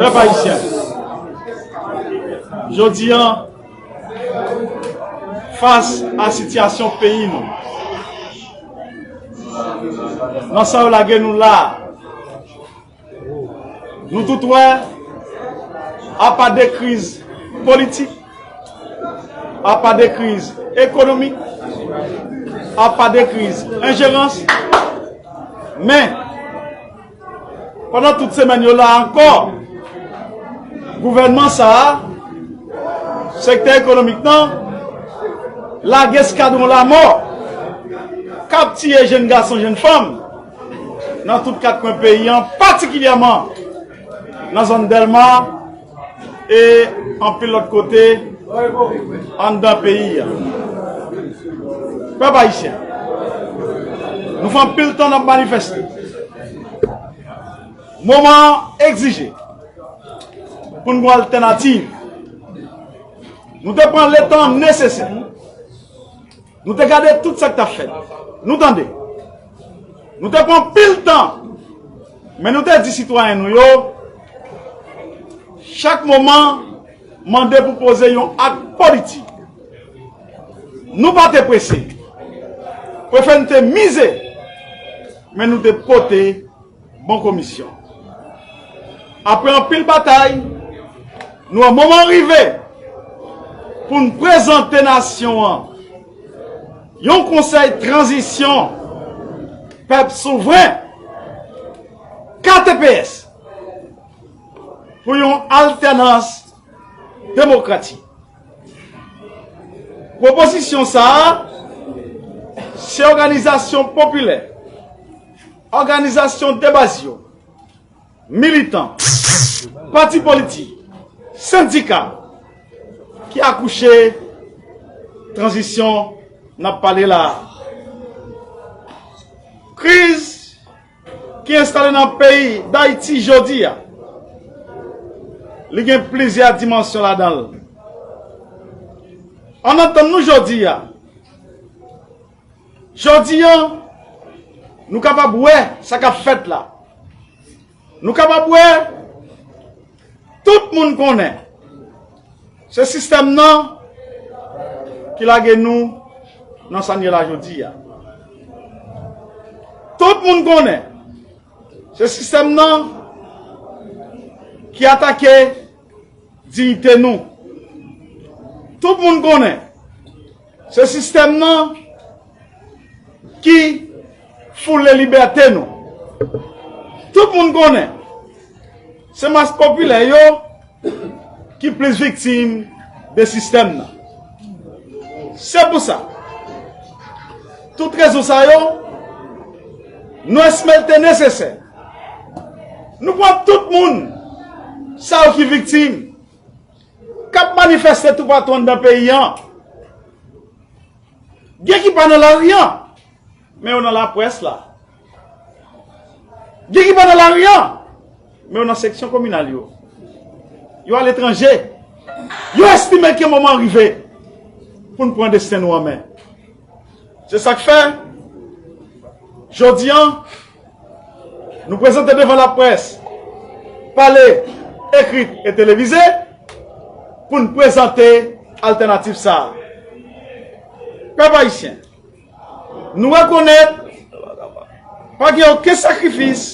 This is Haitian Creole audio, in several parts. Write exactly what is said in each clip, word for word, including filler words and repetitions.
Pèp ayisyen, jodi a, fas a sitiyasyon peyi nou, nan sa yo lage nou la a, nou tout wè, apa de kriz politik, apa de kriz ekonomik, apa de kriz enjerans, men pandan tout semèn yo la ankò, gouvènman sa a, sektè ekonomik nan, lage eskadwon lamò k ap tiye jenn gason, jenn fanm nan tout kat kwen peyi an, patikilyèman nan zòn Dèlma e anpil lòt kote anndan peyi a. Pèp ayisyen, nou fè anpil tan n ap manifeste. Moman an egzije pou n gen yon altènativ. Nou te pran letan nesesè. Nou te gade tout sa k t ap fèt. Nou tande. Nou te pran pil tan. Men nou te di sitwayen nou yo, chak moman mande pou poze yon ak politik. Nou pa te prese. Prefè n te mize, men nou te pote bon komisyon. Apre anpil batay, nou wè moman an rive pou n prezante nasyon an yon konsèy tranzisyon pèp souvren, K T P S, pou yon altènans demokratik. Pwopozisyon sa a, se òganizasyon popilè, òganizasyon de baz yo, militan, pati politik, sendika ki akouche tranzisyon n ap pale la a. Kriz ki enstale nan peyi Dayiti jodi a, li gen plizyè dimansyon ladan l. Ann antann nou jodi a. Jodi a, nou kapab wè sa k ap fèt la. Nou kapab wè, tout moun konnen se sistèm nan ki lage nou nan sa n ye la jodi a. Tout moun konnen se sistèm nan ki atake diyite nou. Tout moun konnen se sistèm nan ki foule libète nou. Tout moun konnen se mas popilè yo ki plis viktim de sistèm nan. Se pou sa, tout rezon sa yo, nou estime l te nesesè nou pran tout moun sa yo ki viktim, k ap manifeste toupatou anndan peyi an. Gen ki pa nan lari a, men yo nan laprès la. Gen ki pa nan lari a, men yo nan seksyon kominal yo. Yo aletranje. Yo estime ke moman an rive pou n pran desten nou an men. Se sa k fè, jodi a, nou prezante devan laprès, pale, ekri e televize, pou n prezante altènativ sa a. Pèp ayisyen, nou rekonèt pa gen okenn sakrifis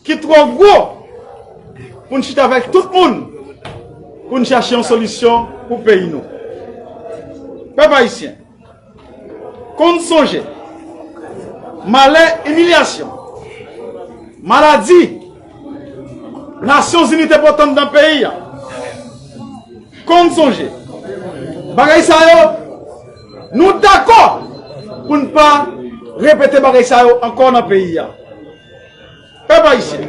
ki twò gwo pou n chita avèk tout moun pou n chache yon solisyon pou peyi nou. Pèp ayisyen, konn sonje, malè, imilyasyon, maladi Nasyonzini te pote anndan peyi a. Konn sonje, bagay sa yo, nou dakò pou n pa repete bagay sa yo ankò nan peyi a. Pèp ayisyen,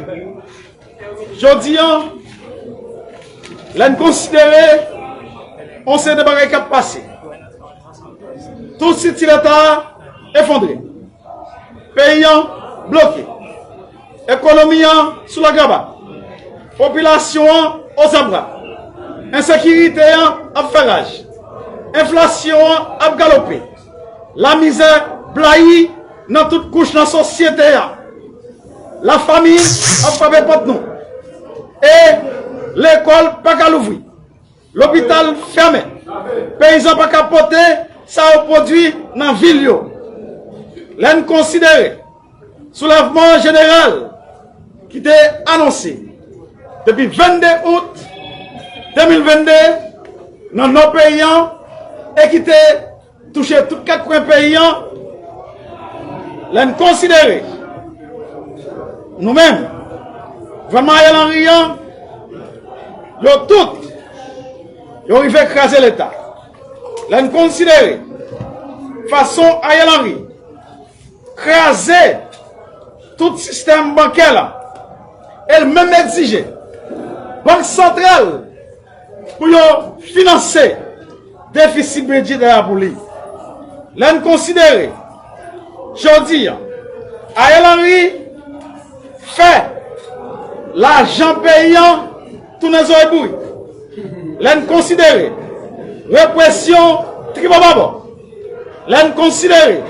jodi a, lè n konsidere yon seri de bagay k ap pase, tout estrikti Leta a efondre, peyi an bloke, ekonomi an sou lagraba, popilasyon an ozabra, ensekirite an ap fè raj, enflasyon an ap galope, lamizè blayi nan tout kouch nan sosyete a. Lafami ap frape pòt nou. E Lekòl pa ka louvri. Lopital fèmen. Peyizan pa ka pote sa yo pwodui nan vil yo. Lè n konsidere soulèvman jeneral ki te anonse depi vennde out de mil vennde nan nò peyi an e ki te touche tout kat kwen peyi an, lè n konsidere nou menm, gouvènman Ariel Henry an, yo tout, yo rive kraze Leta. Lè n konsidere fason Ariel Henry kraze tout sistèm bankè la, e l menm egzije Bank Santral pou yo finanse defisi bidjetè a pou li. Lè n konsidere, jodi a, Ariel Henry fè lajan peyi an tounen zoybouri. Lè n konsidere represyon tribòbabò, lè n konsidere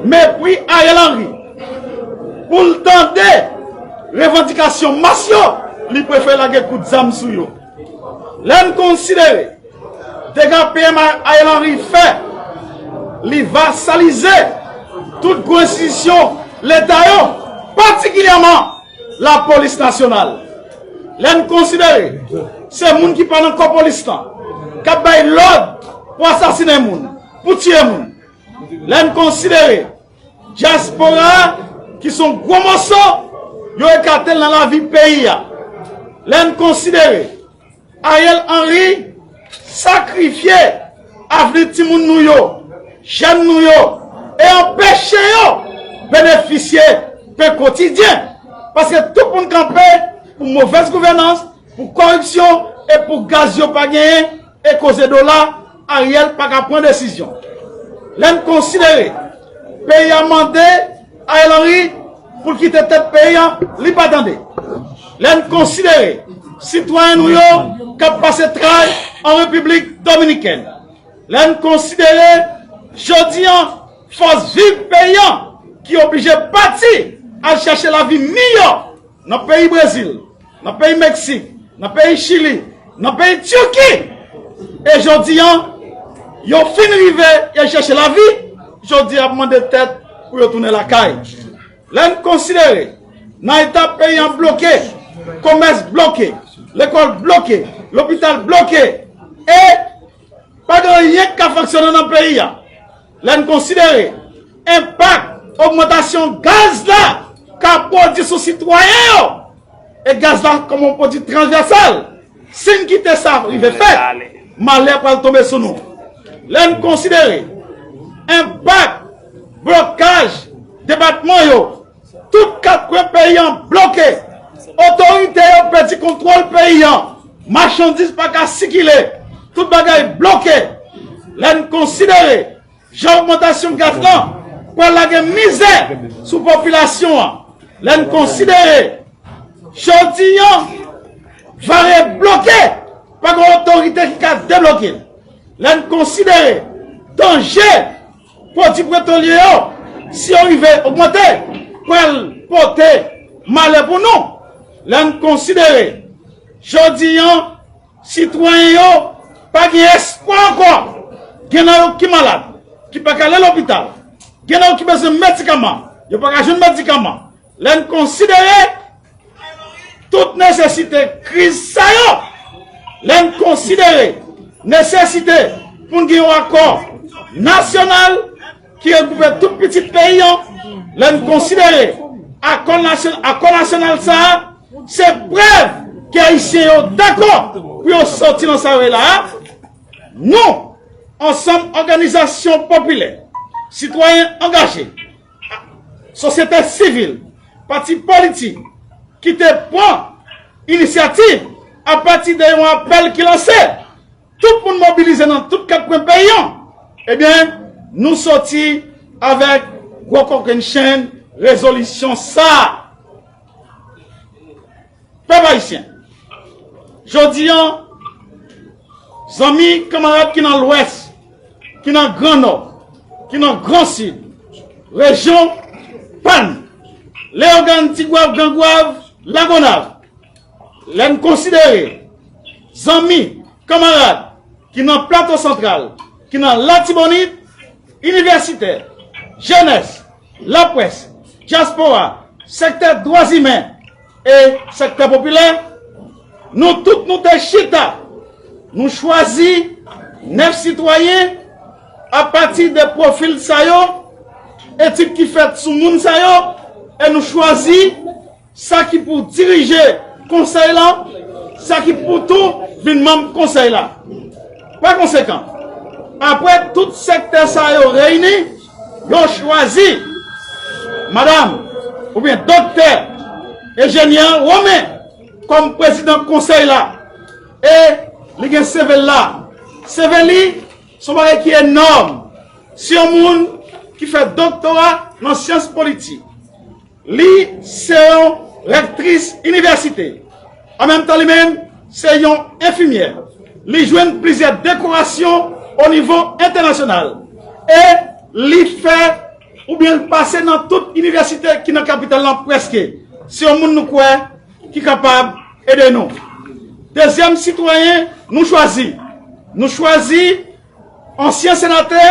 mepri Ariel Henry pou l tande revandikasyon mas yo, li prefere lage kout zam sou yo. Lè n konsidere dega P M Ariel Henry fè, li vasalize tout gwo enstitisyon Leta yo, patikilyèman Lapolis Nasyonal. Lè n konsidere se moun ki pa nan kò polis lan k ap bay lòd pou asasinen moun, pou tiye moun. Lè n konsidere dyaspora a, ki se yon gwo moso, yo ekate l nan lavi peyi a. Lè n konsidere Ariel Henry sakrifye avni timoun nou yo, jèn nou yo, e anpeche yo benefisye pen kotidyen. Paske tout moun kanpe pou movèz gouvènans, pou kòripsyon e pou gaz yo pa genyen e koze dola, Ariel pa ka pran desizyon. Lè n konsidere peyi a mande Ariel Henry pou l kite tèt peyi a, li pa tande. Lè n konsidere sitwayen nou yo k ap pase tray an Repiblik Dominikèn. Lè n konsidere jodi an fòs viv peyi an ki oblije pati al chèche lavi miyò nan peyi Brezil, nan peyi Meksik, nan peyi Chili, nan peyi Tiki. E jodi an, yo fin rive, y al chèche lavi, jodi a ap mande tèt pou yo tounen lakay. Lè n konsidere, nan eta peyi an bloke, komès bloke, lekòl bloke, lopital bloke, e pa gen anyen k ka fonksyone nan peyi a. Lè n konsidere enpak ogmantasyon gaz la ka pwodui sou sitwayen yo, e gaz la kòm yon pwodui transvèsal, si n kite sa rive fèt, malè pral tonbe sou nou. Lè n konsidere enpak blokaj depatman yo, tout kat kwen peyi an bloke, otorite yo pèdi kontwòl peyi an, machandiz pa ka sikile, tout bagay bloke. Lè n konsidere jan ogmantasyon gaz lan pral lage mizè sou popilasyon an, lè n konsidere jodi an, Vare bloke, pa gen otorite ki ka debloke l. Lè n konsidere danje pwodui petwolye yo, si yo rive ogmante, pral pote malè pou nou. Lè n konsidere jodi an, sitwayen yo pa gen espwa ankò. Gen nan yo ki malad, ki pa ka ale lopital. Gen nan yo ki bezwen medikaman, yo pa ka jwenn medikaman. Lè n konsidere tout nesesite kriz sa yo, lè n konsidere nesesite pou n gen yon akò nasyonal ki regwoupe tout pitit peyi an, lè n konsidere akò nasyon-, akò nasyonal sa a, se prèv ke Ayisyen yo dakò pou yo sòti nan sa yo ye la a. Nou, ansanm òganizasyon popilè, sitwayen angaje, sosyete sivil, pati politik ki te pran inisyativ apati de yon apèl ki lanse, tout moun mobilize nan tout kat kwen peyi an, ebyen, nou sòti avèk gwo kokennchenn rezolisyon sa a. Pèp ayisyen, jodi an, zanmi, kanmarad ki nan Lwès, ki nan Gran Nò, ki nan Gran Sid, rejyon pa n, Leyogàn, Tigwav, Gran Gwav, Lagonav, lè n konsidere Zanmi, kanmarad ki nan Plato Santral, ki nan Latibonit, inivèsitè, jenès, laprès, dyaspora, sektè dwa imen e sektè popilè, nou tout nou te chita, nou chwazi nèf sitwayen apati de pwofil sa yo, etid ki fèt sou moun sa yo, e nou chwazi sa ki pou dirije konsèy la, sa ki pou tou vin manm konsèy la. Pa konsekan, apre tout sektè sa yo reyini, yo chwazi madanm oubyen doktè Ejenyan Romen kòm prezidan konsèy la. E li gen seve l la. Seve li se yon bagay ki enòm. Se yon moun ki fè doktora nan syans politik. Li se yon rektris inivèsite. An menm tan, li menm se yon enfimyè. Li jwenn plizyè dekorasyon o nivo entènasyonal. E li fè oubyen l pase nan tout inivèsite ki nan kapital lan prèske. Se yon moun nou kwè ki kapab ede nou. Dezyèm sitwayen nou chwazi. Nou chwazi ansyen senatè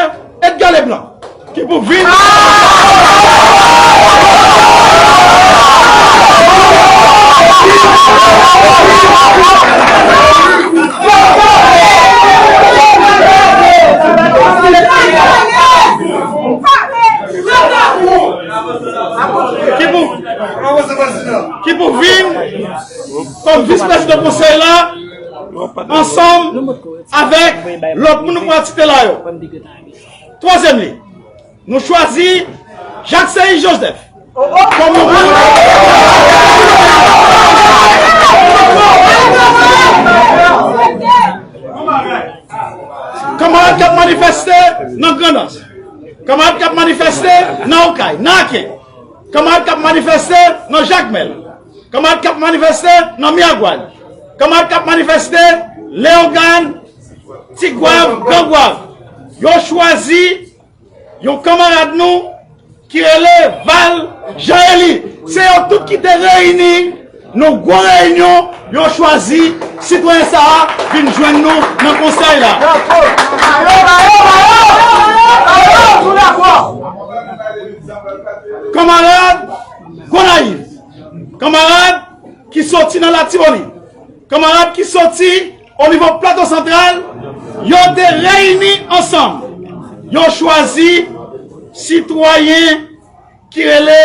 Edgar Leblanc, ki pou vin. Ki pou, ki pou vin kòm vis prezidan konsèy la, ansanm avèk lòt moun nou pral site la yo. Twazyèm li, nou chwazi Jacques Seyis Joseph kòm yon moun. Kanmarad k ap manifeste nan Grandans, kanmarad k ap manifeste nan Okay, nan Aken, kanmarad k ap manifeste nan Jakmèl, kanmarad k ap manifeste nan Miragwàn, kanmarad k ap manifeste Leyogàn, Tigwav, Grangwav, yo chwazi yon kanmarad nou ki rele Val Jean Élie. Se yo tout ki te reyini nan gwo reyinyon, yo chwazi sitwayen sa a vin jwenn nou nan konsèy la. Kanmarad Gonayiv, kanmarad ki soti nan Latibonit, kanmarad ki soti o nivo Plato Santral, yo te reyini ansanm. Yo chwazi sitwayen ki rele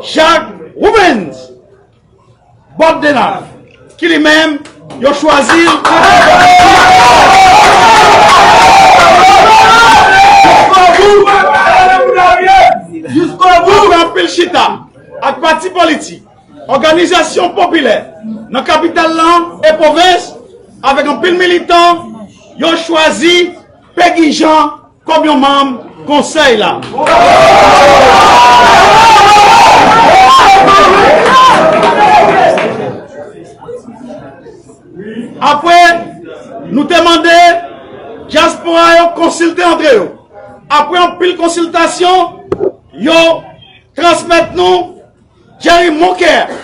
Jacques Rubens Bordenave, ki li menm, yo chwazi l. Apre anpil chita ak pati politik, òganizasyon popilè nan kapital lan e pwovens, avèk anpil militan, yo chwazi Pegi Jean kòm yon manm konsèy la. Apre, nou te mande dyaspora yo konsilte antre yo. Apre anpil konsiltasyon, yo transmèt nou Jerry Moncaire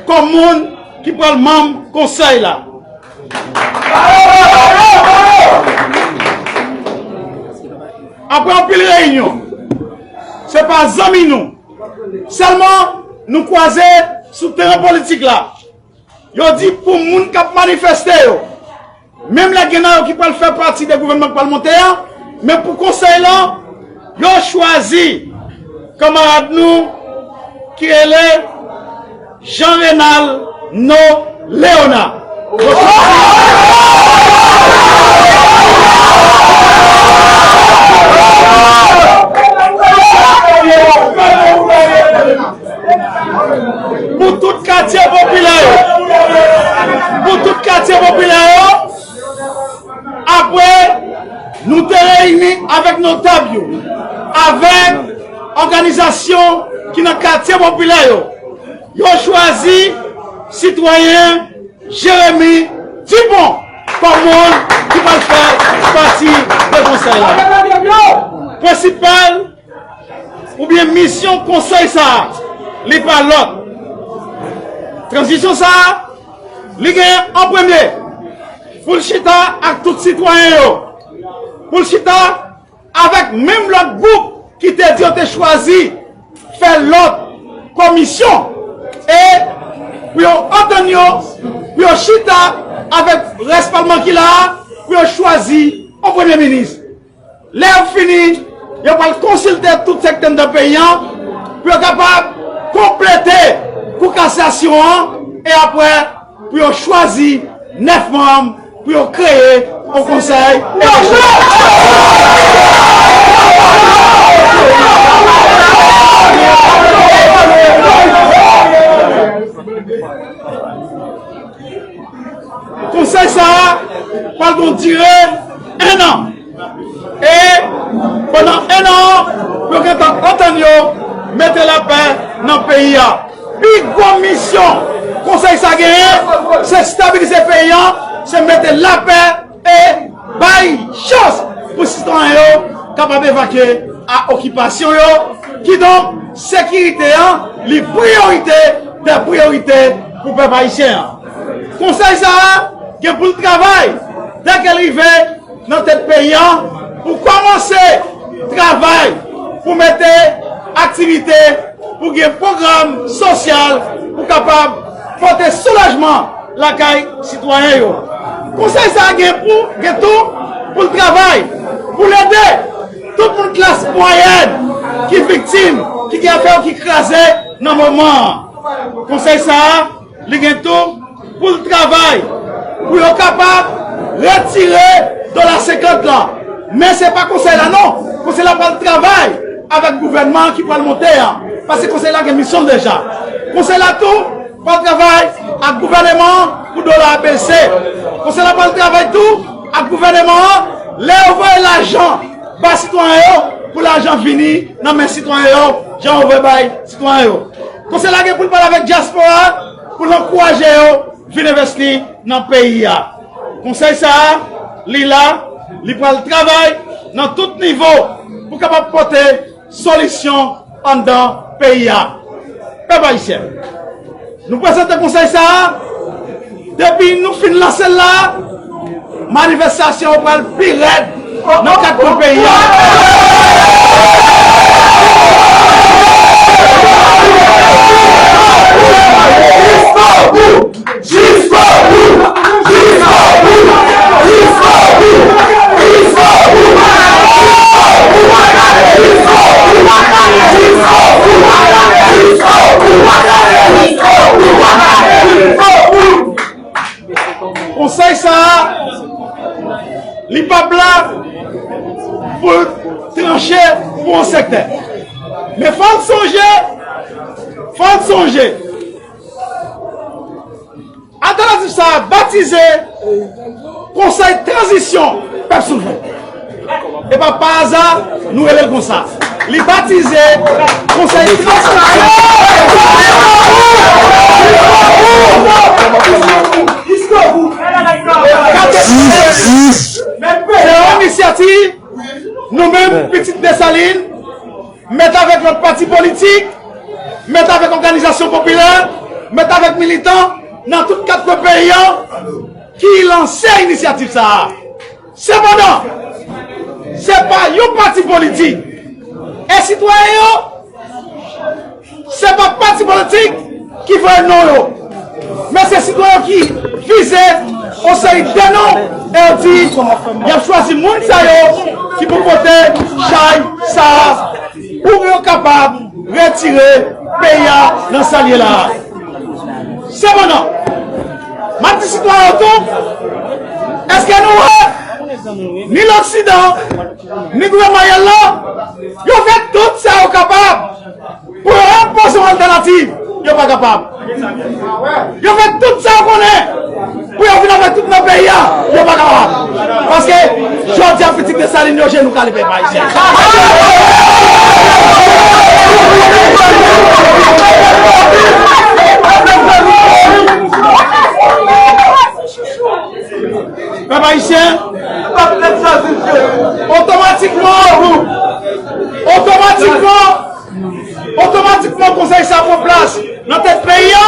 kòm moun ki pral manm konsèy la. Apre anpil reyinyon, se pa zanmi nou sèlman nou kwaze sou teren politik la. Yo di pou moun k ap manifeste yo, menm lè gen nan yo ki pral fè pati de gouvènman k pral monte a, men pou konsèy lan, yo chwazi kanmarad nou ki rele Jean Renald No Léonard. Pou tout katye popilè yo, pou tout katye popilè yo, apre nou te reyini avèk notab yo, avèk òganizasyon ki nan katye popilè yo, yo chwazi sitwayen Jérémy Dupont kòm moun ki pral fè pati de konsèy la. Prensipal oubyen misyon konsèy sa a, li pa lòt. Tranzisyon sa a, li gen an premye, Pou l chita ak tout sitwayen yo, pou l chita avèk menm lòt gwoup ki te di yo te chwazi fè lòt komisyon, e pou yo antann yo, pou yo chita avèk rès palman ki la a, pou yo chwazi yon premye minis. Lè yo fini, yo pral konsilte tout sektè anndan peyi a pou yo kapab konplete kou kasasyon an, e apre pou yo chwazi nèf manm pou yo kreye yon konsèy eleksyon. Konsèy sa a pral gon dire en an. E pandan en an an, yo gentan antann yo mete lapè nan peyi a. Pi gwo misyon konsèy sa genyen, se stabilize peyi a, se mete lapè e bay chans pou sitwayen yo kapab evakye a okipasyon yo. Kidonk, sekirite an, li priyorite dè priyorite pou pèp ayisyen an. Konsèy sa a gen pou l travay dèke l rive nan tèt peyi a pou kòmanse travay pou mete aktivite, pou gen pwogram sosyal pou kapab pote soulajman lakay sitwayen yo. Konsèy sa a gen pou, gen tou pou l travay, pou l ede tout moun klas mwayèn ki viktim, ki gen afè yo ki kraze nan moman an. Konsèy sa a, li gen tou pou l travay pou yo kapab retire dola senkant la. Men se pa konsèy la non. Konsèy la pral travay avèk gouvènman ki pral monte an. Paske konsèy la gen misyon l deja. Konsèy la tou pral travay ak gouvèneman an pou dola a bese. Konsèy la pral travay tou ak gouvèneman an lè yo voye lajan ba sitwayen yo, pou lajan vini nan men sitwayen yo, jan yo vle bay sitwayen yo. Konsèy la gen pou l pale avèk dyaspora a pou l ankouraje yo vin envesti nan peyi a. Konsèy sa a, li la, li pral travay nan tout nivo pou kapab pote solisyon anndan peyi a. Pèp ayisyen, nou prezante konsèy sa a. Depi nou fin lanse l la, manifestasyon yo pral pi rèd nan kat kwen peyi a. Jiskobout! Jiskobout! Konsèy sa a, li p ap la pou l tranche pou yon sektè. Men fò n sonje, fò n sonje, altènativ sa a batize Konsèy Tranzisyon Pèp Souvren. E pa pa aza nou rele l konsa. Li batize Konsèy Transparans. Se yon inisyativ nou menm, pitit Desalin, mèt avèk lòt pati politik, mèt avèk òganizasyon popilè, mèt avèk militan nan tout kat kwen peyi a ki lanse inisyativ sa a. Sepandan, se pa yon pati politik. E sitwayen yo, se pa pati politik ki voye non yo. Men se sitwayen yo ki vize yon seri de non e yo di y ap chwazi moun sa yo ki pou pote chay sa a pou yo kapab retire peyi a nan sa l ye la a. Sepandan, m ap di sitwayen yo tou, èske nou wè ni loksidan, ni gouvènman Ariel la, yo fè tout sa yo kapab pou yo enpoze yon altènativ, yo pa kapab. Yo fè tout sa yo konnen pou yo vin avèk tout nan peyi a, yo pa kapab. Paske jodi a pitit Desalin yo jenou kale pèp ayisyen. Pèp ayisyen, otomatikman, otomatikman, otomatikman konsèy sa pran plas. Nan tèt peyi a,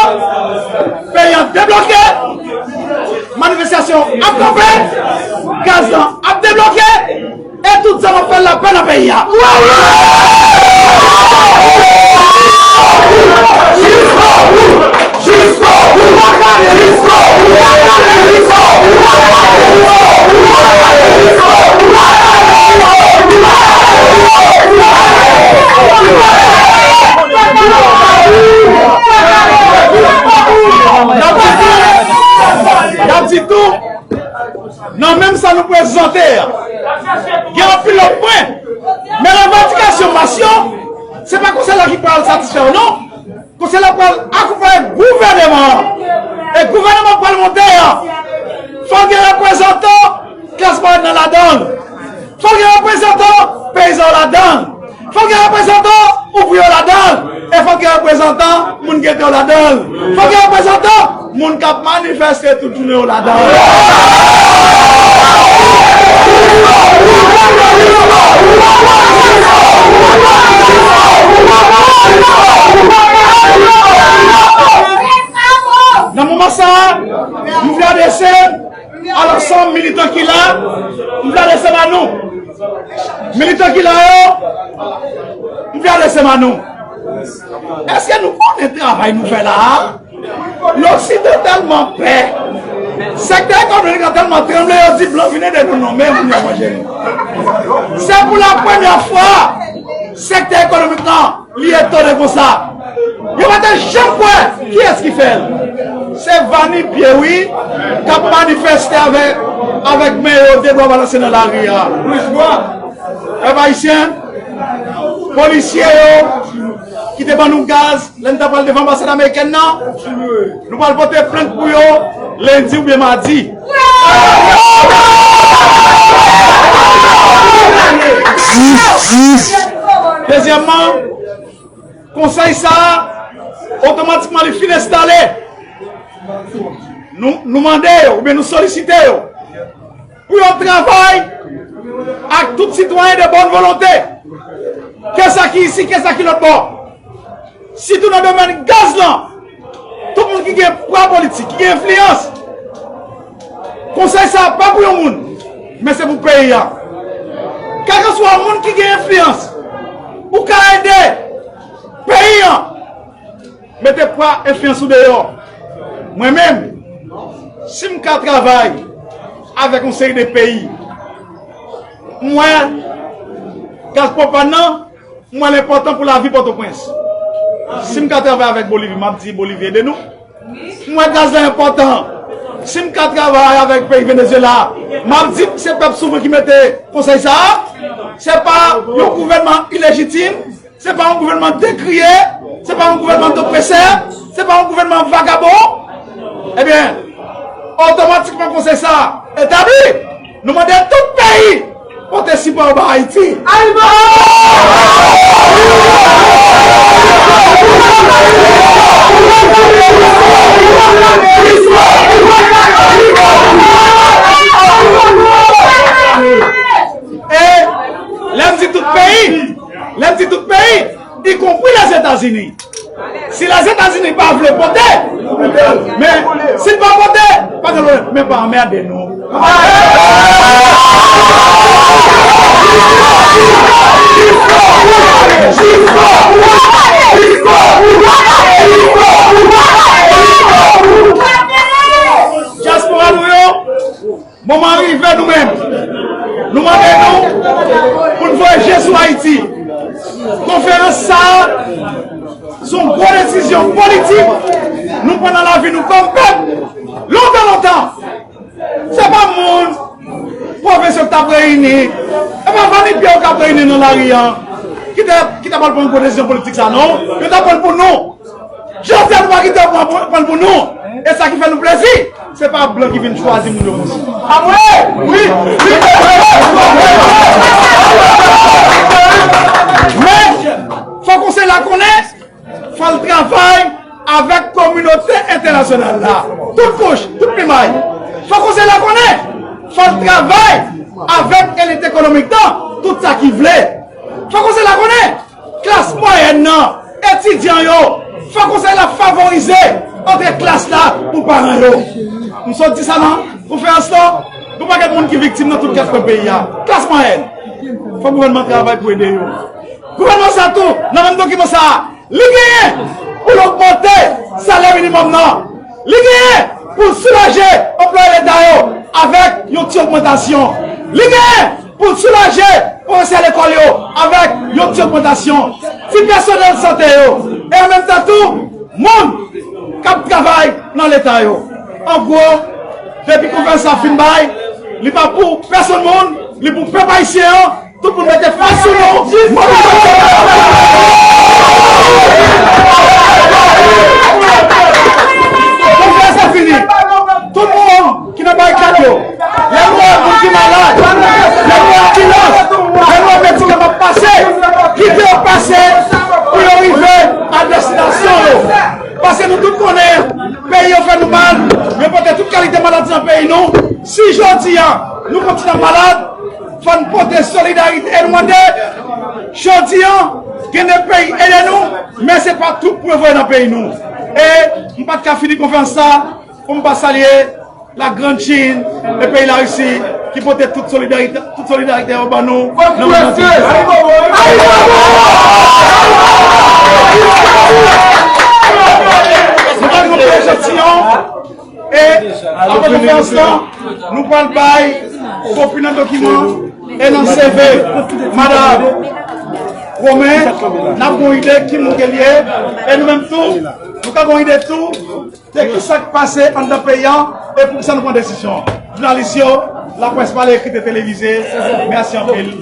peyi a debloke, manifestasyon ap kanpe, gaz lan ap debloke, e tout zam ap fè lapè nan peyi a. N ap di tou, nan menm sa nou prezante a, gen anpil lòt pwen, men revandikasyon mas yo, se pa konsèy la ki pral satisfè yo non. Konsèy la pral akonpaye gouvèneman an. E gouvèneman pral monte an, fòk gen reprezantan klas mwayèn nan ladan l. Fòk gen reprezantan peyizan yo ladan l. Fòk gen reprezantan ouvriye yo ladan l. E fòk gen reprezantan moun gete yo ladan l. Fòk gen reprezantan moun k ap manifeste tout jounen yo ladan l. Nan moman sa a, m vle adrese a lansanm militan ki la, m vle adrese m a nou. Militan ki la yo, m vle adrese m a nou. Èske nou konnen travay nou fè la a? Loksidan tèlman pè, sektè ekonomik la tèlman tranble, yo di blan vin ede nou non, men moun yo manje nou. Se pou la premyè fwa sektè ekonomik lan li etone konsa. Yo pa te janm kwè. Kiyès ki fè l? Se Vani Pye wi, k ap manifeste avèk, avèk men yo de bwa balanse nan lari a. Pèp ayisyen, polisye yo ki te ban nou gaz lè n t ap pral devan anbasad amerikèn nan, nou pral pote plent pou yo lendi oubyen madi. Dezyèmman, konsèy sa a, otomatikman li fin enstale, nou, nou mande yo, oubyen nou solisite yo, pou yo travay ak tout sitwayen de bòn volonte, ke sa ki isi, ke sa ki lòt bò. Sitou nan domèn gaz lan, tout moun ki gen pwa politik, ki gen enfliyans, konsèy sa a pa pou yon moun, men se pou peyi a. Kèlkeswa moun ki gen enfliyans, ou ka ede peyi a. Mete pwa enfliyans ou deyò. Mwen menm, si m ka travay avèk yon seri de peyi, m wè gaz pwopàn nan, m wè l enpòtan pou lavi Pòtoprens. Si m ka travay avèk Bolivi, m ap di Bolivi ede nou. M wè gaz la enpòtan. Si m ka travay avèk peyi Venezuela, m ap di se pèp souvren ki mete konsèy sa a. Se pa yon gouvènman ilejitim, se pa yon gouvènman dekriye, se pa yon gouvènman dopresè, se pa yon gouvènman vagabon. Ebyen, otomatikman konsèy sa a etabli. Nou mande tout peyi pote sipò yo ba Ayiti. E lè m di tout peyi, lè m di tout peyi, ikonpri Lèzetazini. Si Lèzetazini pa vle pote, men si l pa pote, pa gen pwoblèm, men pa anmède nou. Dyaspora nou yo, moman an rive nou menm. Nou mande nou pou n voye je sou Ayiti. Konferans sa a, se yon gwo desizyon politik nou pran nan lavi nou kòm pèp. Lontan, lontan, se pa moun, pwofesè k t ap reyini, se pa fanmi pye yo k ap reyini nan lari a ki te, ki ta pral pran gwo desizyon politik sa, non. Yo t ap pran l pou nou. Jodi a, nou pa kite yo pran, pran l pou nou. E sa ki fè nou plezi, se pa blan ki vin chwazi moun yo konsa. Wi, wi, wi. Men, fò konsèy la konnen, fò l travay avèk kominote entènasyonal la. Tout kouch, tout plimay. Fò konsèy la konnen, fò l travay avèk elit ekonomik lan, tout sa ki vle. Fò konsèy la konnen, klas mwayèn nan, etidyan yo, Fè konsèy la favorize antre klas la pou paran yo. M sot di sa nan konferans lan, gon pakèt moun ki viktim nan tout kat kwen peyi a. Klas mwayèn. Fò gouvènman travay pou ede yo. Gouvènman sa tou, nan menm dokiman sa a, li genyen pou l ogmante salè minimòm nan. Li genyen pou l soulaje anplwaye leta yo avèk yon ti ogmantasyon. Li genyen pou l soulaje pwofesè lekòl yo avèk yon ti ogmantasyon. Ti pèsonèl sante yo, e an menm tan tou, moun k ap travay nan leta yo. An gwo, depi konferans sa fin bay, li pa pou pèsonn moun, li pou pèp ayisyen an. Tout moun mete fas sou nou. Konferans sa fini. Tout moun ki nan barikad yo, lè nou wè moun ki malad, lè nou wè anbilans, lè nou wè medikama ap pase, kite yo pase pou yo rive a destinasyon yo. Paske nou tout konnen, peyi yo fè nou mal, yo pote tout kalite maladi nan peyi nou. Si jodi a, nou kontinye ap malad, fò n pote solidarite e nou mande, jodi a, gen de peyi ede nou, men se pa twoup pou yo voye nan peyi nou. E m pa t ka fini konferans sa pou m pa salye la Grande Chine e peyi Larisi ki pote tout solidarite, tout solidarite yo ban nou nan moman kriz. Nou pral montre echantyon e apre konferans lan, nou pral bay kopi nan dokiman e nan C V madanm Romen, n ap gon ide ki moun ke l ye, e nou menm tou, nou ka gon ide tou de ki sa k pase anndan peyi an e poukisa nou pran desizyon. Jounalis yo, laprès pale, ekri, televize, mèsi anpil.